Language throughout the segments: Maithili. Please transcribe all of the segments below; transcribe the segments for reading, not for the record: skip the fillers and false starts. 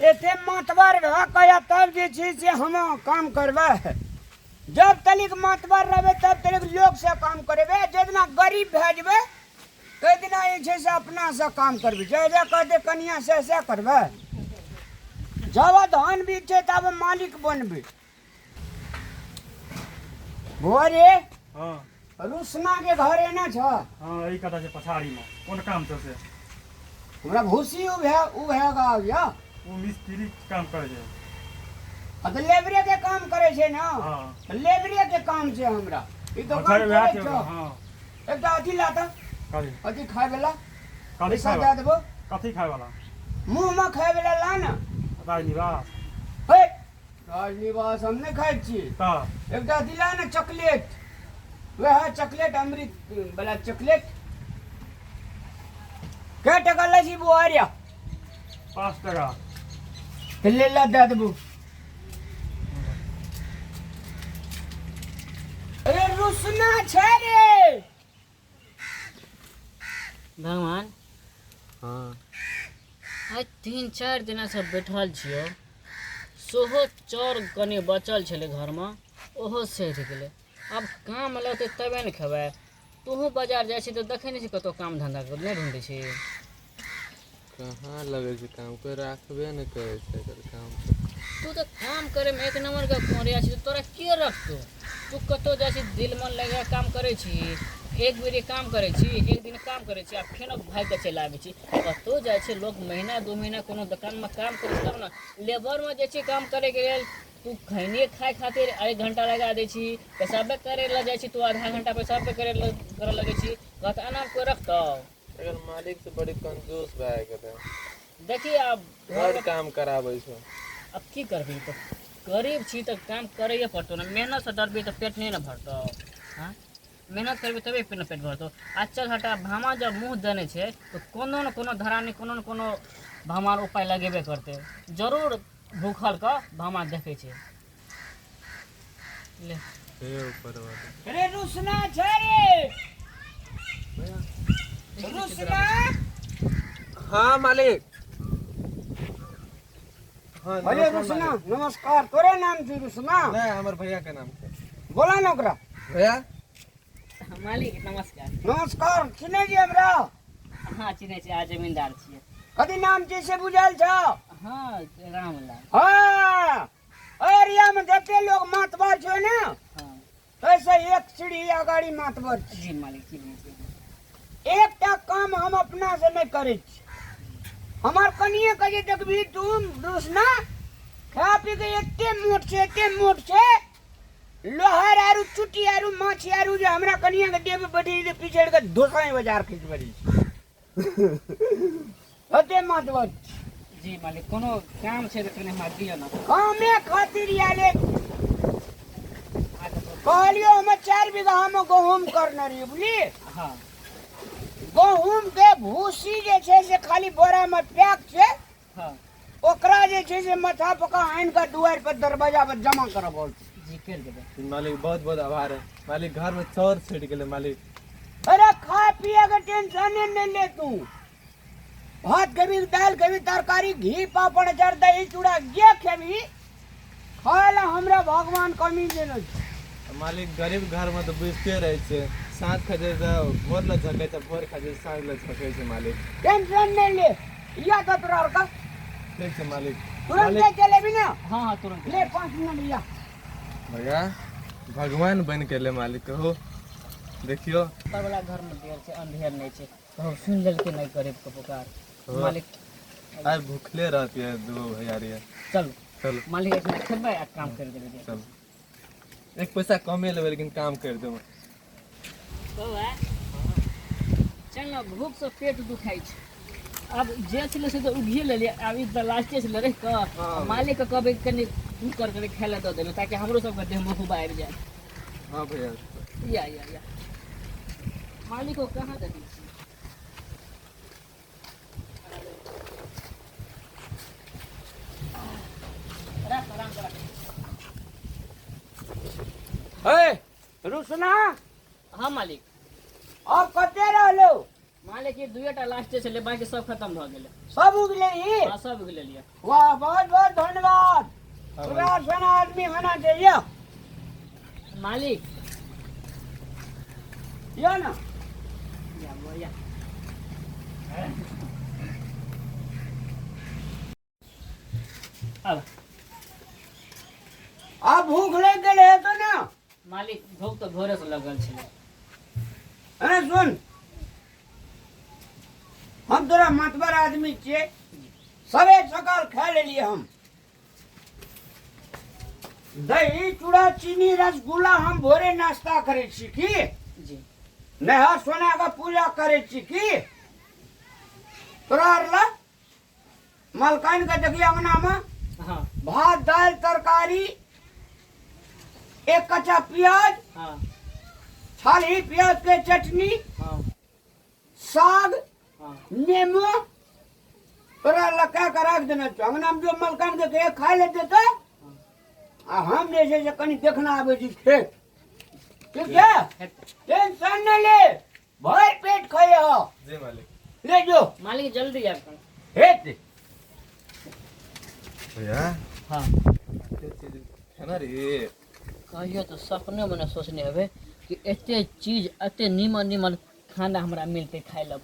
एते मातबर भए कऽ तब जे छै से हम काम करबै। जब तलिक मातबर रहबै तब तलिक लोकसँ काम करेबै। जाहि दिना गरीब भए जेबै ताहि दिना जे छै से अपनासँ काम करबै। जे जे कहतै कनिआँ से से करबै। जब धान बीज छै तब मालिक बनबै। बौआ रे। हाँ। रुसना के घर एना छ? हाँ, ई कता छै पछाड़ी में। कोन काम छै से? हमरा भूसी उ भए उ भए गा या। उ मिस्त्री के काम करे छै। आ तऽ लेबरे के काम करे छै ना? हाँ। लेबरे के काम छै हमरा। ई दोकान पछाड़ी वएह खोलै छै, छौ? हाँ। एकटा अथी ला तऽ। कथी? अथी खाय वाला। कथी पैसा खाय दए वाला? देबो। कथी खाय वाला? मुँह में खाय वाला ला ना। राजनिवास। हे, राजनिवास हम नहि खाइ छी। तऽ? एकटा दिला ने चॉकलेट, वएह चॉकलेट अमृत वाला चॉकलेट। कै टका लै छी बुआ रे? 5 टका। तऽ ले ला दए देबो। अरे रुसना छै रे। भगवान। हाँ। आइ 3-4 दिनसँ बैठल छियौ, सेहो चाउर कनि बचल छलै घरमे, ओहो सड़ि गेलै। आब काम लगतै तबे ने खेबै। तोहूँ बाजार जाइ छी तऽ देखै नहि छी कतहु काम धन्धा नहि ढूँढै छी? कहाँ लगै छै काम, कोइ राखबे नहि करै छै एकर काम तऽ। तू तऽ काम करैमे एक नम्बरके कोरिया छी, तोरा के रखतौ? तू कतहु जाइ छी दिल मन लगा काम करै छी, एक बेर काम करै छी, एक दिन काम करै छी आ फेनो भागि कऽ चलि आबै छी। कतहु जाइ छै लोक महीना 2 महीना कोनो दोकानमे काम करै छै तब ने। लेबरमे जाइ छी काम करैके लेल, तू खैने खाइ खातिर 1 घंटा लगा दै छी, पेशाबे करै लए जाइ छी तू आधा घंटा पेशाबे करै लए करऽ लगै छी। कहत एना कोइ रखतौ? एकर मालिक से बड़ी कंजूस भए गेलै। देखी आब बड़ काम कराबै छै। अब की करबही, तऽ गरीब छी तऽ काम करैए पड़तौ ने। मेहनतसँ डरबही तऽ पेट नहि ने भरतौ। हँ, मेहनत करबही तबे ने पेट भरतौ। आ चल हटा, भामा जब मुँह देने छै तऽ कोनो ने कोनो धरानी कोनो ने कोनो भामा उपाय लगेबे करतै जरूर। भूखलके भामा देखै छै ले। हे ऊपर वाला। अरे रुसना छै रे। रुसना। हाँ मालिक। हाँ, अरे नमस्कार रुसना मालिक। नमस्कार। तोरे नाम छै रुसना? नहीं, हमर भैया के नाम छै। बोला ना ओकरा। भैया। मालिक नमस्कार। नमस्कार। चिन्है छी हमरा? हाँ चिन्है छी, आ जमींदार छियै। कथी नाम छै से बुझल छौ? हाँ, रामलाल। हाँ, एरिया में जते लोग मातबर छै ने, हाँ, तैसे एक सीढ़ी अगाड़ी मातबर छै। जी मालिक, चिन्है छी। एकटा काम हम अपना से नहि करै छी। हमर कनिए के जे देखबी तू रुसना, खा पी के एते मोट छै, एते मोट छै, लोहार आरू चुटी आरू माछ आरू जे हमरा कनिया के देह पे बैठी छै, पिछड़ के दोसर बाजार खींच पड़ी छै। ओते मातबर। जी मालिक, कोनो काम छै तऽ कनि हमरा दिअ ने। कामे खातिर आले कहलियो, हम 4 बीघा हम गहूम करने रहियै, बुझली? हाँ। गहूम के भूसी जे छै से खाली बोरा में पैक छै। हाँ। ओकरा जे छै से माथा पका आनि कऽ दुआरि पर दरवाजा पर जमा करऽ पड़तै। जी कर देबै। मालिक बहुत बहुत आभार है मालिक, घर में चोर छूट गेलै मालिक। अरे खा पिए के टेंशन नहीं ले तू। भात खेबी, दाल खेबी, तरकारी, घी, पापड़, अचार, दही, चूड़ा जे खेबी खाय ला हमरा भगवान कमी देने छै। मालिक गरीब घर में तो बुझते रहे छै, साँझ खा छै तऽ भोर लए झकै छै, भोर खा छै साँझ लए झकै छै मालिक। टेंशन नहीं ले, या तो तोरा और का। ठीक छै मालिक। तुरंत मालिक चलेबी ना? हाँ हाँ, तुरंत। ले 5 मिनट या। भैया भगवान बन के ले मालिक कहो देखियो। ऊपर वाला घर में देर छै, अंधेर नहीं छै, कहू सुन लेलकै नहीं गरीब के पुकार। हाँ। मालिक आइ भूखले रहती है दूगो भैयारी है। चलू। चलू। मालिक एक मिनट खेबै आ काम कर देबै। चलू, एक पैसा कमे लेबै लेकिन काम कर देबै। बौआ चल ने, भूख से पेट दुखाइ छै। आब जे छलै से तऽ उघिए लेलियै, आब ई तऽ लास्टे छलै रहि कऽ। हाँ। मालिक के कहबै कनि तू कर कनि खाय लए दऽ देबै ताकि हमरो सबके देहमे हुबा आबि जाय। हाँ भैया। या या या मालिक को कहाँ देखै छी? राख, आराम से राख। हे रुसना। हाँ मालिक। अब कते रहलो? मालिक ई दुएटा लास्टे छलै, बाकी सब खत्म भऽ गेलै। सब उगले ई? हाँ, सब उगि लेलियै। वाह, बहुत बहुत धन्यवाद। हाँ, तोरा सन आदमी होना चाहिए। मालिक यो ना। या बढ़िया। अब आ भूख लागि गेलै हेतौ ने? मालिक, भूख तऽ भोरे से लगल छलै। अरे सुन, हम तोरा मतबर आदमी छियै, सबे सकाल खा लेलियै हम। दही चूड़ा चीनी रसगुल्ला हम भोरे नाश्ता करै छी की? जी। नहा सोना के पूजा करै छी की? तोरा आर ला मलकान के देखिए अंगना में। हाँ। भात दाल तरकारी, एक कच्चा प्याज, हाँ, छाली प्याज के चटनी, हाँ, साग, हाँ, नेमो तोरा लगा के राख देना छौ। अंगना में जो मलकान के कहिए खाय ले देते आ हम जे छै से कनि देखना आबै छी खेत। ठीक छै, टेंशन नहि ले, भरि पेट खाइए हो। जी मालिक। ले जो। मालिक, जल्दी आबि कऽ। हेत। भैया। हाँ। एते चीज खेना रे। कहियो तऽ सपनोमे नहि सोचने हेबै कि एते चीज, एते नीमन नीमन खाना हमरा मिलतै खाय लए।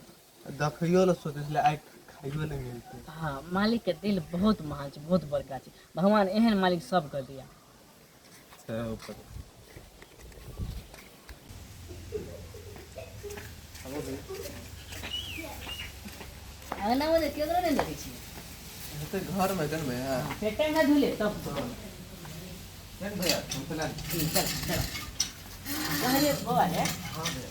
देखियो ल सोचै छलै, आइ खाइयो ले मिलतै। हाँ, मालिक के दिल बहुत महान छै, बहुत बड़का छै। भगवान एहन मालिक सबके दिया। छै ऊपर। अंगना में केकरो नहि देखै छियै। हेतै घर मे, हेतै ने भैया। पेटे नहि धुले तब तो। चल भैया, हम चला। चल चल। कहलियै बौआ रे। हाँ भैया।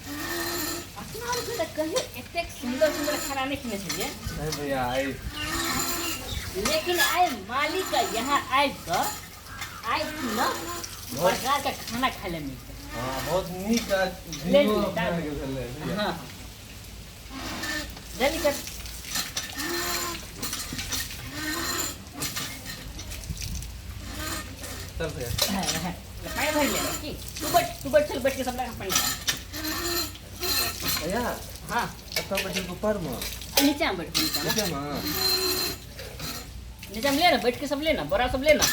अपना आरके तऽ कहियो एतेक सुन्दर सुन्दर खाना नहि खेने छलियै। नहीं भैया, आइ लेकिन आइ मालिक के यहाँ आबि कऽ आइ न प्रकार के खाना खाय लए मिलतै। हाँ, बहुत नीक आ ले दिनो ले, अपना के भेलै भैया। हाँ, जल्दी कर। चल भैया। पानि भरि ले की? तू बैठ, तू बैठ, चल बैठ के सब लगा पानि लगा। भैया। हाँ। एतऽ बैठल ऊपर मे? नीचा में बैठ, नीचा में। नीचे मे। नीचा में ले ना, बैठ के सब लेना, बड़ा सब लेना।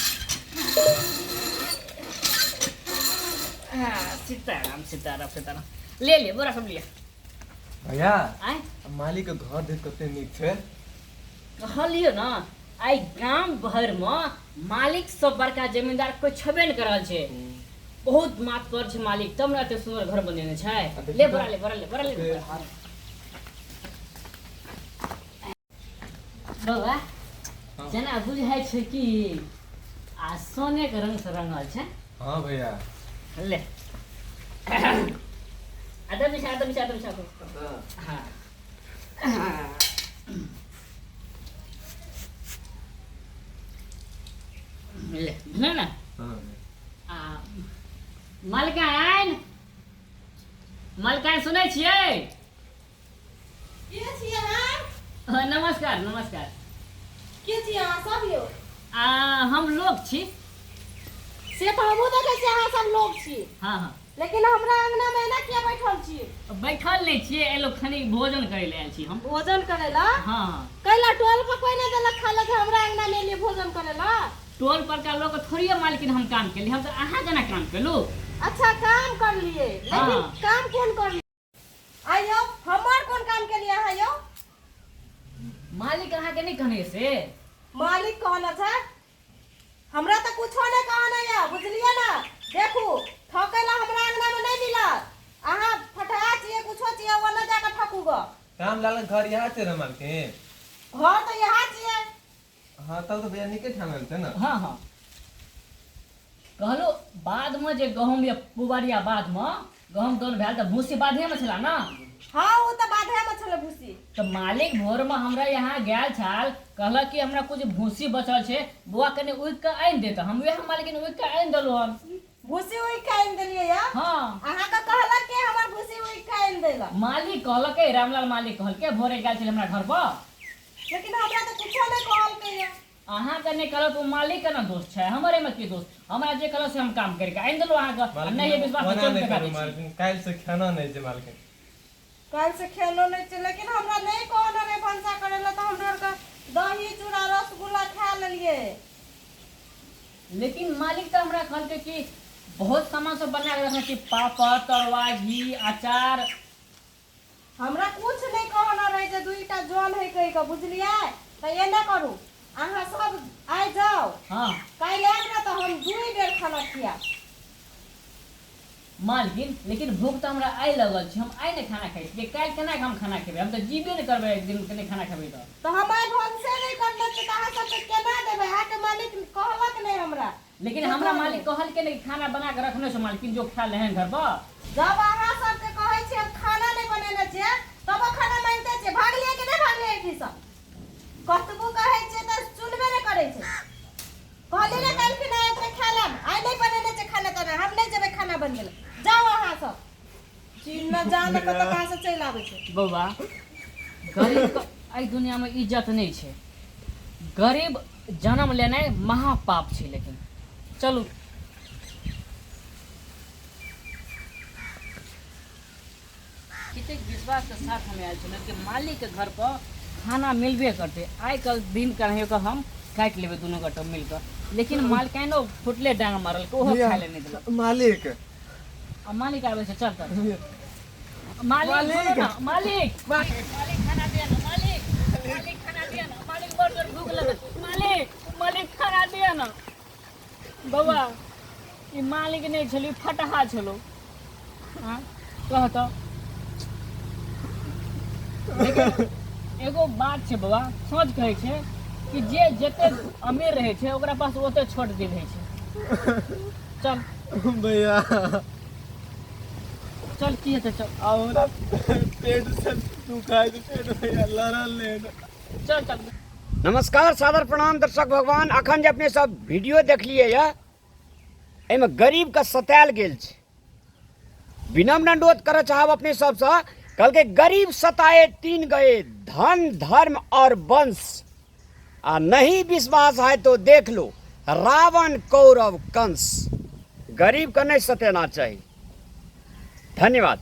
हाँ, सीताराम सीताराम सीताराम। ले ले, बोरा सब लिया। भैया। आय। मालिक के घर देख कते नीक छै। कहलियो ना, आइ गाम भर में मालिक सब बड़का जमींदार कोई छबे नहीं कर रहल छै। बहुत मातबर छै मालिक, तब ने एते सुंदर घर बनेने छै। देखी ले तऽ- बोरा ले, बोरा ले, बोरा ले। ते बौआ। हाँ। जेना बुझाइ छै कि आ सोने के रंग से रंगल छै। हाँ भैया। ले, आधा बिछा, आधा बिछा, आधा बिछा। हाँ, ले, भेलै ने? हाँ। आ मलकाइन, मलकाइन, सुनै छियै? के छी अहाँ? नमस्कार, नमस्कार। के छी अहाँ सब यौ? आ हम लोग छी। से तऽ हमहूँ देखै छी अहाँ सब लोग छी। हाँ हाँ। लेकिन हमरा अंगना मे एना किया बैठल छी? बैठल नहि छियै, एलो खनी भोजन करै लए आयल छी हम। भोजन करै ला? हाँ हाँ। कैला टोल पर कोई नहि देलक खाय ला जे हमरा अंगना मे एलियै भोजन करै ला? टोल पर का लोग थोड़िए मालकिन हम काम केली, हम तऽ अहाँ जेना काम केलू। अच्छा, काम कर लिए, लेकिन हाँ। काम कोन कर आइयो, हमर कोन काम के लिए अहाँ यौ? मालिक अहाँके नहि कहने से? मालिक कहने छै? हमरा तऽ कुछो नहि कहने यऽ, बुझलियै ने? देखू, ठकै ला हमरा अंगना मे नहि मिलत। अहाँ फटहा छियै, कुछो छियै, ओन्ने जाके ठकू गऽ। रामलाल के घर यहाँ छै ने मालकिन? घर तऽ यहाँ छियै। हाँ, तब तऽ भैया नीके ठानल छै ने। हाँ हाँ, कहलहुँ बादमे जे गहूँम या पुबरिया बादमे गहूँम दौन भेल तऽ भूसी बाधेमे छला ने? हाँ, ओ तऽ बाधे मे छलै भूसी। तऽ मालिक भोरमे हमरा यहाँ गेल छल, कहलक कि हमरा कुछ भूसी बचल छै बौआ, कनि उगि कऽ आनि दे। तऽ हम वएह मालिकिन उगि कऽ आनि देलहुँ हन। भूसी उगि के आनि देलियै या? हाँ। अहाँके कहलक कि हमर भूसी उगि के आनि देलक? मालिक कहलकै, रामलाल मालिक कहलकै, भोरे गेल छलै हमरा घर पर। लेकिन हमरा तऽ कुछो नहि कहलकै या। अहाँके नहि कहलक, ओ मालिक के ने दोष छै, हमर एहिमे की दोष? हमरा जे कहलक से हम काम करिके आनि देलहुँ अहाँके। आ नहि विश्वास तऽ ओना चलू नहि देखा करू दै छी। मालकिन, काल्हि से खाना नहि छै मालकिन। काल्हि से खेलो नहि छै, लेकिन हमरा नहि कहने रहै भनसा करै लए, तऽ हमरा आरके दही चूड़ा रसगुल्ला खा लेलियै। लेकिन मालिक तऽ हमरा कहलकै कि बहुत सामान सब बना के रखने छी, पापड़, तरुआ, घी, अचार। हमरा कुछ नहि कहना रहै जे दुईटा जन है कहि कऽ, बुझलियै? तऽ एना करू, अहाँ सब आइ जाउ। हाँ। काल्हि आयब ने तऽ हम दुई बेर खाना खियाब। मालकिन, लेकिन भूख तऽ हमरा आइ लगल छै, हम आइ नहि खाना खाइ छियै, काल्हि केना हम खाना खेबै? हम तऽ जीबे नहि करबै एक दिन नहि खाना खेबै तऽ। तऽ हम आइ भनसे नहि करने छियै तऽ अहाँ सबके केना देबै? अहाँके मालिक कहलक नहि हमरा। लेकिन हमरा मालिक कहलकै ने कि खाना बना के रखने छौ मालकिन, जो खा लेहन घर पर। जब अहाँ सबके कहै छियै हम खाना नहि बनेने छियै, तबो खाना मांगिते छियै। भागलियै कि नहि भागलियै एहिठामसँ? कतबो कहै छियै तऽ सुनबे नहि करै छै। कहली ने काल्हि आयब तऽ खा लेब, आइ नहि बनेने छै खाना ताना, हम नहि जेबै खाना बनबै लए। जाउ अहाँ सब, चिन्ह न जान कतऽ कहाँ से चलि आबै छै। बौआ, गरीब के एहि दुनियामे इज्जत नहि छै। गरीब जन्म लेनाइ महापाप छै। लेकिन चलू, कतेक विश्वासके साथ हम आयल छलहुँ कि मालिकके घर पर खाना मिलबे करतै, आइ काल्हि दिन कहियो कऽ हम काटि लेबै दुनू गोटा मिल कऽ, लेकिन मालकाइनो फुटले डाँग मारलकै, ओहो खाय लए नहि देलक। मालिक। आ मालिक आबै छै, चल चल मालिक, बोलो ना मालिक, मालिक खाना दिया ना मालिक, मालिक खाना दिया ना मालिक, बड़ जोर भूख लगल मालिक, मालिक खाना दिया ना। बौआ, ई मालिक नहि छलै, ई फटहा छलौ। हाँ, कह तऽ। लेकिन एगो बात छै बौआ, सच कहै छै कि जे जते अमीर रहै छै ओकरा पास ओते छोट दिल होइ छै। चल भैया। चल, की हेतै, चल। आ हमरा पेट से दुखाइ छै पेट भैया, लड़ल नहि। चल चल। नमस्कार, सादर प्रणाम दर्शक भगवान। अखन जे अपने सब वीडियो देखलियै यऽ, एहिमे गरीबके सतायल गेल छै। विनम्र अनुरोध करऽ चाहब अपने सबसँ, कहलकै गरीब सताए तीन गए, धन धर्म और वंश, आ नहीं विश्वास है तो देख लो रावण कौरव कंस। गरीबके नहि सतेना चाही। धन्यवाद।